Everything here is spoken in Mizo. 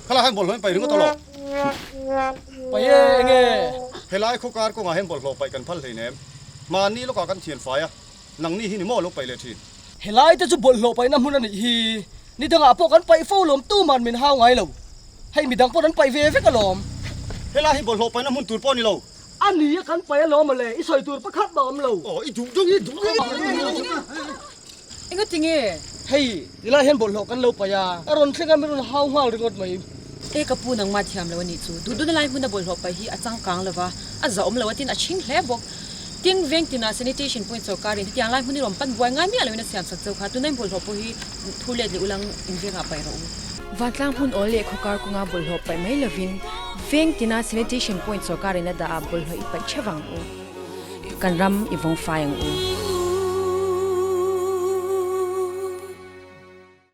Khalai hian bawlhhlawh in paih ringawt alawm. Paih e, enge? Helai khawkar kawngah hian bawlhhlawh paih kan phal hleinem. Mahni lawkah kan thian fai a, nangni hi ni maw lo paih leh thin? Helai te chu bawlhhlawh paihna hmun a nih hi. Ni dangah pawh kan paih fo lawm tuman min hau ngai lo. Hei midang pawh an paih ve vek alawm. Helai hi bawlhhlawh paihna hmun tur pawh a ni lo. A ni a kan paih alawm mawle, i sawi tur pakhat mah awm lo. Aw i duh duh i duh duh. Enga tinge? Hei tilai hian bawlhhlawh kan lo paih a, a rawn thleng a min rawn hau nghal ringawt mai. E ka pu nangmah thiam lo a nih chu, duh duhna lai hmuna bawlhhlawh paih hi a changkang lo va, a zahawm lo a tin a chhing hle bawk. Tin, veng tinah sanitation point sawrkarin hetiang lai hmun hi rawn pan buai ngai miah loin a siam sak cheu kha, tuna in bawlhhlawh pawh hi thu let leh ulang in vengah paih rawh u. Vantlang hmun awl leh khawkar kawnga bawlhhlawh paih mai lovin veng tina sanitation point sawrkarin a dah ah bawlhhlawh i paih theuh ang u. Kan ram i vawng fai ang u.